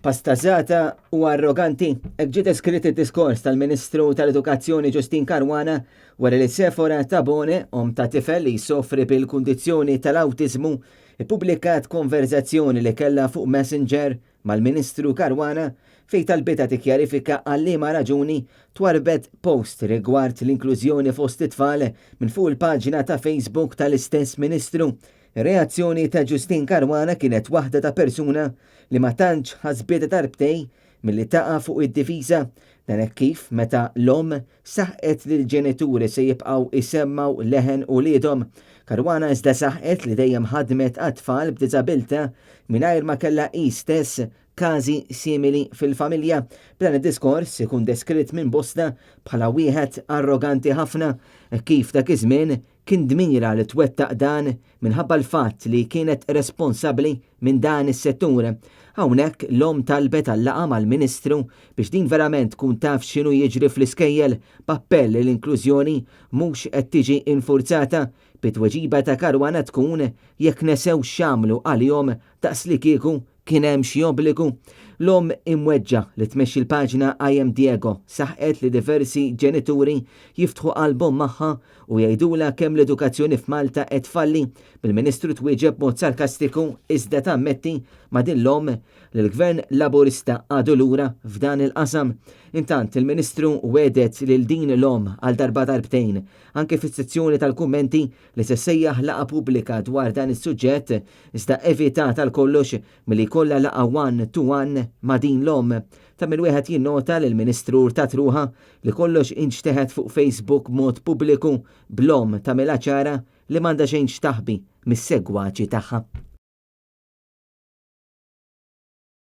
Pastażata u arroganti, hekk ġie deskritt id-diskors tal-Ministru tal-Edukazzjoni Justyne Caruana wara li Sephora Tabone, omm ta' tifel li jsofri bil-kundizzjoni tal-awtiżmu, ippubblikat konverżazzjoni li kellha fuq Messenger mal-Ministru Caruana fejn talbitha tikkjarifika għal liema raġuni twarrbet post rigward l-inklużjoni fost it-tfal minn fuq il-paġna ta' Facebook tal-istess Ministru. Ir-reazzjoni ta' Justyne Caruana kienet waħda ta' persuna li ma tantx ħasbitha darbtejn milli taqa' fuq id-difiża, dan hekk kif meta l-omm saħqet li l-ġenituri se jibqgħu jsemmgħu leħen uliedhom. Caruana iżda saħqet li dejjem ħadmet għat-tfal b'diżabilità mingħajr ma kellha hi stess każi simili fil-familja. B'dan id-diskors ikun deskritt minn bosta bħala wieħed arroganti ħafna hekk kif dak iż-żmien Kien dmirha li twettaq dan minħabba l-fatt li kienet responsabbli minn dan is-settur. Hawnhekk l-omm talbet għal laqgħa mal-Ministru biex din verament tkun taf x'inhu jiġri fl-iskejjel b'appell li l-inklużjoni mhux qed tiġi infurzata, bi tweġiba ta' Caruana tkun jekk nesew x'għamlu għalihom daqslikieku kien hemm xi obbligu. L-omm imweġġa' li tmexxi l-paġna I am Diego saħqet li diversi ġenituri jiftħu qalbhom magħha u jgħidulha kemm l-edukazzjoni f'Malta qed tfalli, bil-Ministru twieġeb b'mod sarkastiku iżda tammetti ma' din l-omm li l-Gvern Laburista għadu lura f'dan il-qasam. Intant, il-Ministru wegħdet lil din l-omm għal darba darbtejn, anke fis-sezzjoni tal-kummenti li se ssejjaħ laqgħa pubblika dwar dan is-suġġett iżda evitat għal kollox milli jkollha laqgħa one to one ma' din l-omm. Ta' min wieħed jinnota li l-Ministru urtat ruħha li kollox inxteħet fuq Facebook b'mod pubbliku bl-omm tagħmilha ċara li m'għandha xejn x'taħbi mis-segwaċi tagħha.